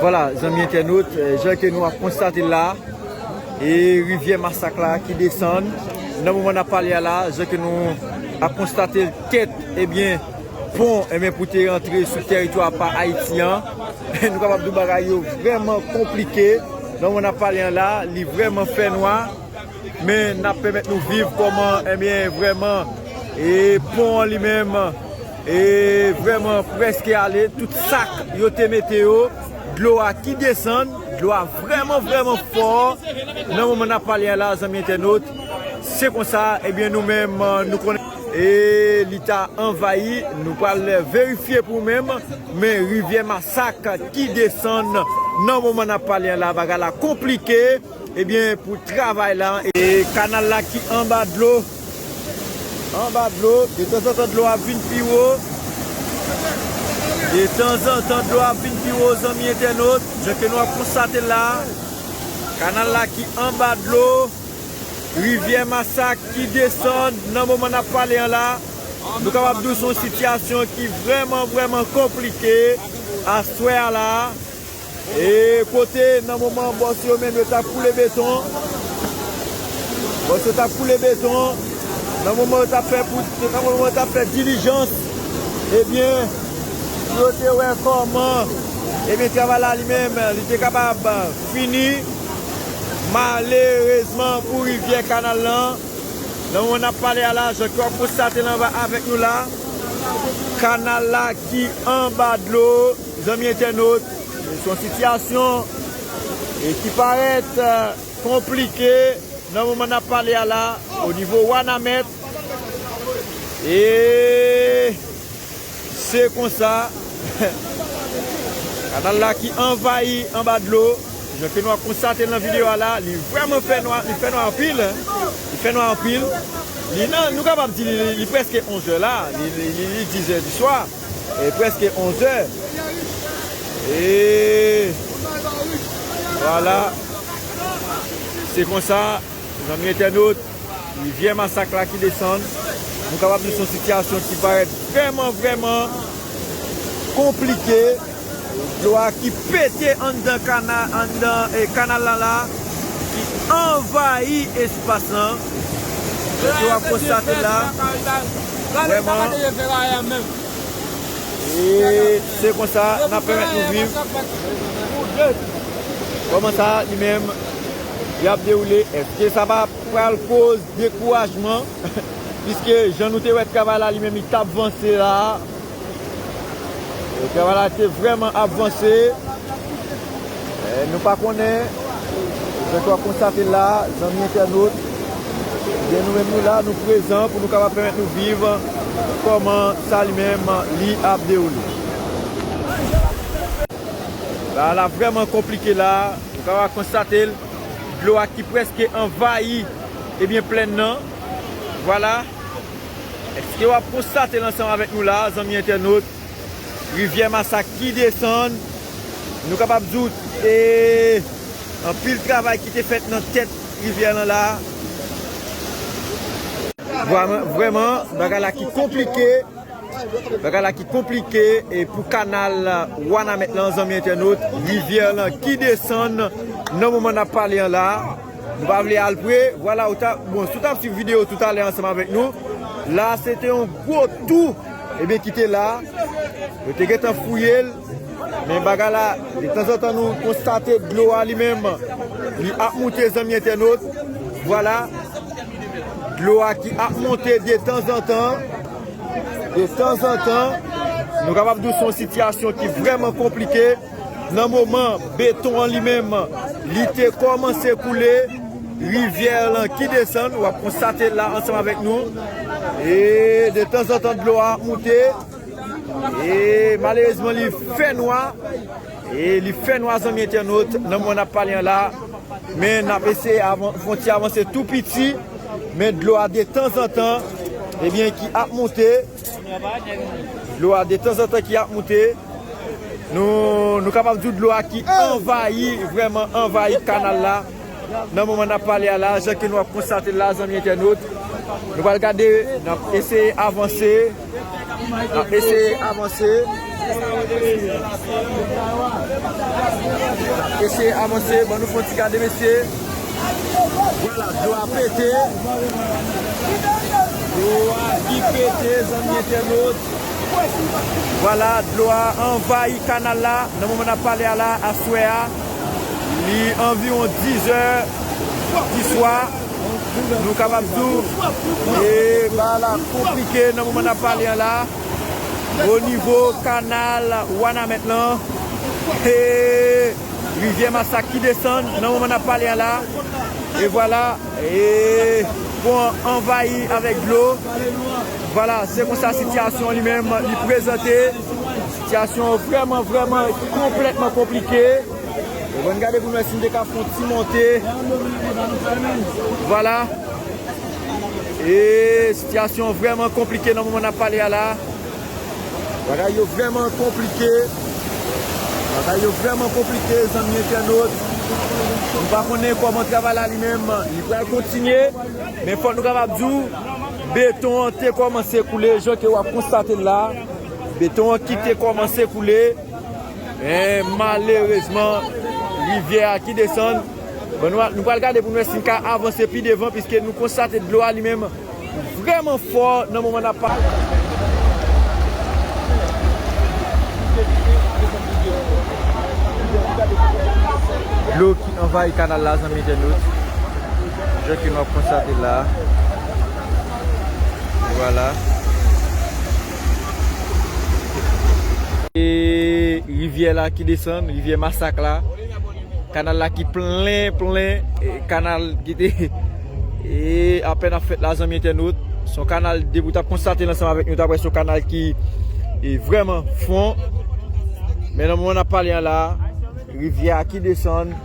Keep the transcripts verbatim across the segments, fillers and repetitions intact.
Vwala, zanmi entènot, eh, jan ke nou ap konstate l la, e rivyè Masak la ki desann. Nan moman n ap pale a la, jan ke nou ap konstate l, tèt, ebyen, pon, ebyen, pou te rantre sou tèritwa pa Ayiti an. Nou kapab di w bagay yo vrèman konplike. Nan moman n ap pale an la, li vrèman fè nwa. Men n ap pèmèt nou viv kòman, ebyen, vrèman, e pon an li menm, e vrèman prèske ale. Tout sak yo te mete yo, dlo a ki desann, dlo a vrèman, vrèman fò. Nan moman n ap pale a la, zanmi entènot, se konsa, ebyen, nou menm, nou konnen, e li ta anvayi, nou pral verifye pou ou menm, men rivyè Masak ki desann nan moman n ap pale a la, bagay la konplike. Ebyen, pou travay la, e kanal la ki anba dlo, anba dlo, detanzantan dlo ap vin pi wo, detanzantan dlo ap vin pi wo, zanmi entènot, jan ke nou ap konstate l la, kanal la ki anba dlo, rivyè Masak ki desann nan moman n ap pale an la, nou kapab di w se yon sitiyasyon ki vrèman, vrèman konplike aswè a la. E kote nan moman bòs yo menm yo t ap koule beton. Bòs yo t ap koule beton. Nan moman yo t ap fè pou, nan moman yo t ap fè dilijans, ebyen, pou yo te wè kòman, ebyen, travay la li menm, li te kapab fini. Malerezman pou rivyè kanal lan, nan moman n ap pale a la, jan ke w ap konstate l anba avèk nou la, kanal la ki anba dlo, zanmi entènot, se yon sitiyasyon, e ki parèt, eh, konplike nan moman n ap pale a la, o nivo Wanament. E se konsa, kanal la ki anvayi anba dlo, jan ke nou ap konstate nan videyo a la, li vrèman fè nwa, li fè nwa anpil, li fè nwa anpil. Li nan, nou kapab di li, li, li prèske onzè la, li, li, li, li dizè di swa, e prèske onzè. E vwala, se konsa, zanmi entènot, rivyè Masak la ki desann. Nou kapab di se yon sitiyasyon ki parèt vrèman, vrèman konplike. Dlo a ki pete anndan kana-, anndan, eh, kanal la la, ki anvayi espas lan. Jan ke w ap konstate la, vrèman. E se konsa n ap pèmèt nou viv kòman sa li menm li ap dewoule. Èske sa pa pral koz dekourajman? Piske jan nou te wè travay la li menm li t ap vanse la. E travay la te vrèman ap vanse. E nou pa konnen, jan ke w ap konstate la, zanmi entènot, ebyen nou menm nou la, nou prezan pou nou kapab pèmèt nou viv kòman sa li menm li ap dewoule. Bagay la vrèman konplike la, nou kapab konstate l, dlo a ki prèske anvayi, ebyen, plèn nan. Vwala. Èske w ap konstate l ansanm avèk nou la, zanmi entènot? Rivyè Masak ki desann. Nou kapab di w, e, anpil travay ki te fèt nan tèt rivyè lan la. Vrèman, vrèman, bagay la ki konplike. Bagay la ki konplike, e pou kanal Wanament lan, zanmi entènot, rivyè lan ki desann nan moman n ap pale an la. Nou pa vle al pre, vwala, ou ta, bon, si w t ap swiv videyo toutalè ansanm avèk nou, la se te yon gwo tou, ebyen, ki te la. Yo te gentan fouye l, men bagay la, detanzantan nou konstate dlo a li menm, li ap moute, zanmi entènot. Vwala, dlo a ki ap monte detanzantan. Detanzantan, nou kapab di w se yon sitiyasyon ki vrèman konplike. Nan moman beton an li menm, li te kòmanse koule, rivyè lan ki desann, w ap konstate l la ansanm avèk nou. E detanzantan dlo a ap moute. E malerezman, li fè nwa. E li fè nwa, zanmi entènot, nan moman n ap pale an la. Men n ap eseye avan-, fè yon ti avanse tou piti. Men dlo a detanzantan, ebyen, ki ap monte. Dlo a detanzantan ki ap monte. Nou, nou kapab di w dlo a ki anvayi, vrèman anvayi kanal la. Nan moman n ap pale a la, jan ke nou ap konstate l la, zanmi entènot, nou pral gade, n ap eseye avanse, n ap eseye avanse. Mesye, avanse, ban nou fè yon ti gade, mesye. Vwala, dlo a pete. Dlo a ki pete, zanmi entènot. Vwala, dlo a anvayi kanal la. Nan moman n ap pale a la, aswè a, li anviwon diz è di swa. Nou kapab di w, e, bagay la konplike nan moman n ap pale a la. O nivo kanal Wanament lan, e, rivyè Masak ki desann nan moman n ap pale a la. E vwala, e, pon an anvayi avèk dlo. Vwala, se konsa sitiyasyon an li menm li prezante. Sitiyasyon vrèman, vrèman konplètman konplike. E bon, gade pou nou wè si n te ka fè yon ti monte. Vwala. E sitiyasyon vrèman konplike nan moman n ap pale a la. Bagay yo vrèman konplike. Bagay yo vrèman konplike, zanmi entènot. Nou pa konnen kòman travay la li menm li pral kontinye. Men fòk nou kapab di w, beton an te kòmanse koule, jan ke w ap konstate l la. Beton an ki te kòmanse koule. E malerezman, rivyè a ki desann. Bon, nou, nou pral gade pou nou wè si n ka avanse pi devan, piske nou konstate dlo a li menm vrèman fò nan moman n ap pale. Dlo ki anvayi kanal la, zanmi entènot. Jan ke nou ap konstate la. Vwala. E rivyè la ki desann, rivyè Masak la. Kanal la ki plen, plen, e, kanal ki te, e, apèn ap fèt la, zanmi entènot. Se yon kanal, depi w t ap konstate l ansanm avèk nou, w t ap wè se yon kanal ki, e, vrèman fon. Men nan moman n ap pale an la, rivyè a ki desann,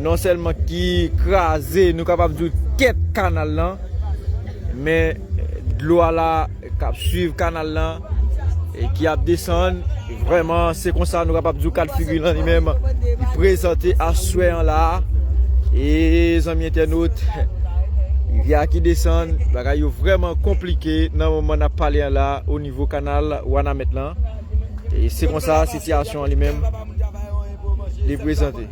non sèlman ki kraze, nou kapab di w, tèt kanal lan, men dlo a la k ap swiv kanal lan e ki ap desann. Vrèman, se konsa nou kapab di w kad figi lan li menm li prezante aswè an la. E zanmi entènot, rivyè a ki desann, bagay yo vrèman konplike nan moman n ap pale an la o nivo kanal Wanament lan. E se konsa sitiyasyon an li menm li prezante.